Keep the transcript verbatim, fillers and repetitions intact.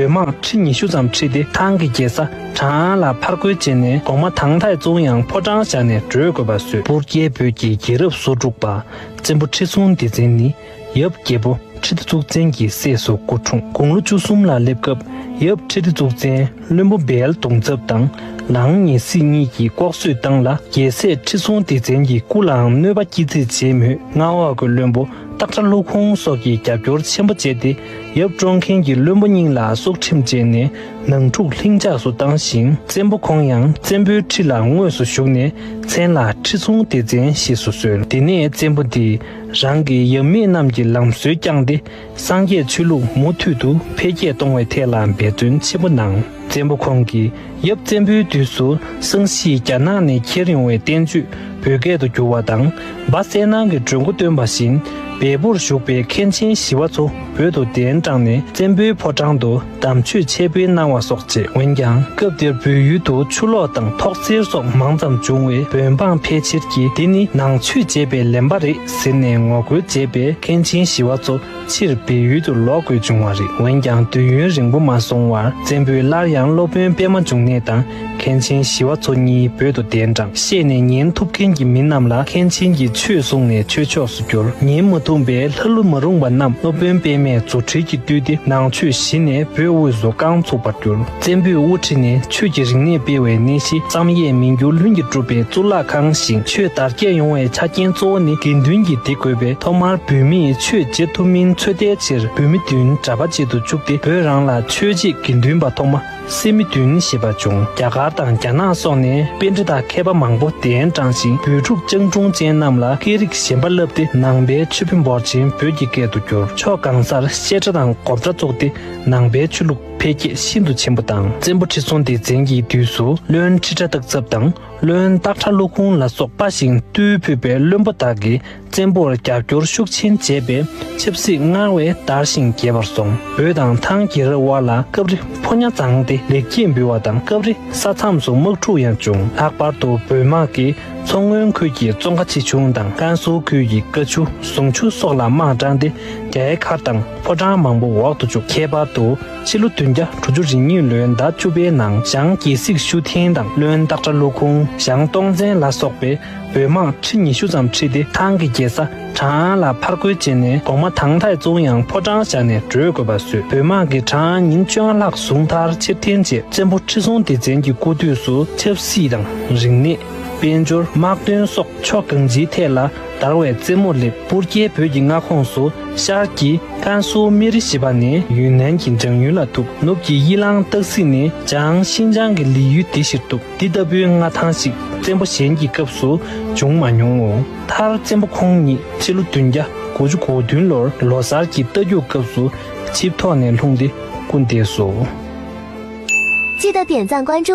བོད་དམག་ཁྲི་ཉི་ཤུ་ཙམ་ཁྲིད་དེ་ཐང་གི་རྒྱལ་ས་ཁྲང་ཨན་ལ་ཕར་རྒོལ་བྱས་ནས། གོང་མ་ཐང་ཐའི་ཙུང་ཡང་ཕོ་བྲང་བཞག་ནས་བྲོས་དགོས་པ་བཟོས། སྤུར་རྒྱལ་བོད་ཀྱི་རྒྱལ་རབས་སོ་དྲུག་པ་བཙན་པོ་ཁྲི་སྲོང་ལྡེ་བཙན་ནི་ཡབ་རྒྱལ་པོ་ཁྲི་ལྡེ་གཙུག་བཙན་གྱི་སྲས་སུ་སྐུ་འཁྲུངས། དགུང་ལོ་བཅུ་གསུམ་ལ་སླེབས་སྐབས། ཡབ་ཁྲི་ལྡེ་གཙུག་བཙན་བློན་པོ་སྦེལ་གདུང་ཚབ་དང་ལང་ཉེ་སྲིད་གཉིས་ཀྱིས་ལྐོག་གསོད་བཏང་ལ། རྒྱལ་སྲས་ཁྲི་སྲོང་ལྡེ་བཙན་གྱི་སྐུ་ལའང་གནོད་པ་སྐྱེལ་རྩིས་བྱས་མོད། མངའ་འོག་གི་བློན་པོ་སྟག་བྲག་ཀླུ་ཁོང་སོགས་ཀྱིས་རྒྱབ་སྐྱོར་ཆེན་པོ་བྱས་ཏེ། ཡབ་བཀྲོངས་མཁན་གྱི་བློན་པོ་རྙིང་ལ་སྲོག་ཁྲིམས་བཅད་ནས་ནང་འཁྲུག་ལྷིང་འཇགས་སུ་བཏང་ཞིང་། བཙན་པོ་ཁོང་ཡང་བཙན་པོའི་ཁྲི་ལ་དངོས་སུ་བཞུགས་ནས། མཚན་ལ་ཁྲི་སྲོང་ལྡེ་བཙན་ཞེས་སུ་གསོལ། དེ་ནས་བཙན་པོ་འདིས་རང་གི་ཡབ་མེས་རྣམས་ཀྱི་ལམ་སྲོལ་བསྐྱངས་ཏེ། སངས་རྒྱས་ཆོས་ལུགས་མུ་མཐུད་དུ་འཕེལ་རྒྱས་གཏོང་བའི་ཐད་ལ་འབད་བརྩོན་ཆེན་པོ་གནང་། བཙན་པོ་ཁོང་གིས་ཡབ་བཙན་པོའི་དུས་སུ་སང་ཤིས་རྒྱ་ནག་ནས་ཁྱེར་ཡོང་བའི་བསྟན་བཅོས་བོད་སྐད་དུ་བསྒྱུར་བ་དང་། སྦ་གསལ་སྣང་གི་གྲོས་འགོ་བཏོན་པ་བཞིན། བལ་པོར་བཞུགས་པའི་མཁན་ཆེན་ཞི་བ་འཚོ་བོད་དུ་གདན་དྲངས་ནས། བཙན་པོའི་ཕོ་བྲང་དུ་དམ་ཆོས་འཆད་སྤེལ་གནང་བ་སོགས་བྱས། འོན་ཀྱང་། སྐབས་དེར་བོད་ཡུལ་དུ་ཆུ་ལོག་དང་ཐོག་སེར་སོགས་མང་ཙམ་བྱུང་བས། བོད་འབངས་ཕལ་ཆེར་གྱིས་འདི་ནི་ནང་ཆོས་བྱས་པའི་ལན་པ་རེད་ཟེར་ནས་ངོ་རྒོལ་བྱས་པས། མཁན་ཆེན་ཞི་བ་འཚོ་ཕྱིར་བལ་ཡུལ་དུ་ལོག་དགོས་བྱུང་བ་རེད། འོན་ཀྱང་། དུས་ཡུན་རིང་པོ་མ་སོང་བར། བཙན་པོས་སླར་ཡང་སློབ་དཔོན་པད་མ་འབྱུང་གནས་དང་། མཁན་ཆེན་ཞི་བ་འཚོ་གཉིས་བོད་དུ་གདན་དྲངས། ཤེས་ནས་ཉན་ཐུབ་མཁན་གྱི་མི་རྣམས་ལ་མཁན་ཆེན་གྱིས་ཆོས་གསུངས་ནས་ཆོས་ཕྱོགས་སུ་བསྒྱུར། ཉན་མ་ཐུབ་པའི་ལྷ་ཀླུ་མ་རུངས་པ་རྣམས་སློབ་དཔོན་པད་མས་རྫུ་འཕྲུལ་གྱིས་བཏུལ་ཏེ། ནང་ཆོས་ཞི་ནས་བོད་དབུས་སུ་རྐང་ཚུགས་པར་གྱུར། བཙན་པོས་དབུ་ཁྲིད་ནས་ཆོས་ཀྱི་རིག་གནས་སྤེལ་བའི་གནས་གཞི་བསམ་ཡས་མི་འགྱུར་ལྷུན་གྱིས་གྲུབ་པའི་གཙུག་ལག་ཁང་བཞེངས། ཆོས་དར་རྒྱས་ཡོང་བའི་ཆ་རྐྱེན་གཙོ་བོ་ནི་དགེ་འདུན་གྱི་སྡེ་དགོས་པས། ཐོག་མར་བོད་མིས་ཆོས་བྱེད་ཐུབ་མིན་ཚོད་ལྟའི་ཕྱིར། བོད་མི་བདུན་གྲྭ་པ་གཅིག་ཏུ་བཅུག་སྟེ། བོད་རང་ལ་ཆོས་བྱེད་དགེ་འདུན་པ་ཐོག་མ་སད་མི་བདུན་ཞེས་པ་བྱུང་། རྒྱ་གར་དང་རྒྱ་ནག་སོགས་ནས་པཎྜི་ཏ་མཁས་པ་མང་པོ་གདན་དྲངས་ཤིང་། བོད་ཕྲུག་སྤྱང་གྲུང་ཅན་རྣམས་ལ་སྐད་རིགས་གཞན་པ་བསླབས་ཏེ། ནང་པའི་ཆོས་དཔོན་འབོར་ཆེན་བོད་ཀྱི་སྐད་དུ་བསྒྱུར། ཕྱོགས་གང་སར་བཤད་གྲྭ་དང་སྒོམ་གྲྭ་བཙུགས་ཏེ། ནང་པའི་ཆོས་ལུགས་འཕེལ་རྒྱས་ཤིན་ཏུ་ཆེན་པོ་བཏང་། བཙན་པོ་ཁྲི་སྲོང་ལྡེ་བཙན་གྱི་དུས་སུ། བློན་ཁྲི་ཁྲ་སྟག་ཚབ་དང་། བློན་སྟག་ཁྲ་ཀླུ་ཁོང་ལ་སོགས་པ་ཞིང་བཏུལ་ཕོད་པའི་བློན་པོ་དག་གིས་བཙན་པོར་རྒྱབ་སྐྱོར་ཤུགས་ཆེན་བྱས་པས། ཆབ་སྲིད་སྔར་བས་དར་ཞིང་རྒྱས་པར་སོང་། བོད་དང་ཐང་རྒྱལ་རབས་དབར་ལ་སྐབས་རེ་ཕོ་ཉ་བརྫངས་ཏེ་ལེགས་སྐྱེས་འབུལ་བ་དང་། སྐབས་རེ་ས་མཚམས་སུ་དམག་འཁྲུག་ཡང་བྱུང་། ལྷག་པར་དུ་བོད་དམག་གིས་མཚོ་སྔོན་ཁུལ་གྱི་ཙོང་ཁ་ཆེ་ཆུང་དང་། ཀན་སུའུ་ཁུལ་གྱི་ཀ་ཆུ། ཟུང་ཆུ་སོགས་ལ་དམག་དྲངས་ཏེ། རྒྱའི་མཁར་དང་ཕོ་བྲང་མང་པོ་འོག་ཏུ་བཅུག། ཁྱད་པར་དུ། ཕྱི་ལོ་བདུན་བརྒྱ་དྲུག་ཅུ་རེ་གཉིས་ལོའི་ཟླ་བཅུ་པའི་ནང་། ཞང་རྒྱལ་སྲས་ཤུ་ཐེན་དང་། བློན་སྟག་བྲག་ཀླུ་ཁོང་། ཞང་སྟོང་བཙན་ལ་སོགས་པས་བོད་དམག་ཁྲི་ཉི་ཤུ་ཙམ་ཁྲིད་དེ། ཐང་གི་རྒྱལ་ས་ཁྲང་ཨན་ལ་ཕར་རྒོལ་བྱས་ནས། གོང་མ་ཐང་ཐའི་ཙུང་ཡང་ཕོ་བྲང་བཞག་ནས་བྲོས་དགོས་པ་བཟོས། བོད་དམག་གིས་ཁྲང་ཨན་ཉིན་བཅོ་ལྔ་ལྷག་བཟུང་མཐར་ཕྱིར་འཐེན་བྱས། བཙན་པོ་ཁྲི་སྲོང་ལྡེ་བཙན་གྱི་སྐུ་དུས་སུ་ཆབ་སྲིད་དང་། རིག་གནས། དཔལ་འབྱོར། དམག་དོན་སོགས་ཕྱོགས་གང་ཅིའི་ཐད་ལ་དར་བའི་རྩེ་མོར་སླེབས། སྤུར་རྒྱལ་བོད་ཀྱི་མངའ་ཁོངས་སུ་ཤར་གྱི་ཀན་སུའུ་སྨན་རི་ཞེས་པ་ནས་ཡུན་ནན་གྱི་བྱང་ཡུལ་ལ་ཐུག། ནུབ་ཀྱི་དབྱི་ལང་སྟག་གཟིག་ནས་བྱང་ཤིན་ཅང་གི་ལི་ཡུལ་འདི་བཞིར་གཏུགས། འདི་ལྟ་བུའི་མངའ་ཐང་ཞིག་བཙན་པོ་གཞན་གྱི་སྐབས་སུ་བྱུང་མ་མྱོང་ངོ་། མཐར་བཙན་པོ་ཁོང་ཉིད་ཕྱི་ལོ་བདུན་བརྒྱ་དགུ་བཅུ་གོ་བདུན་ལོར་ལོ་གསར་གྱི་རྟ་རྒྱུག་སྐབས་སུ་ཆིབས་ཐོག་ནས་ལྷུང་སྟེ་སྐུ་འདས་སོ། 记得点赞关注。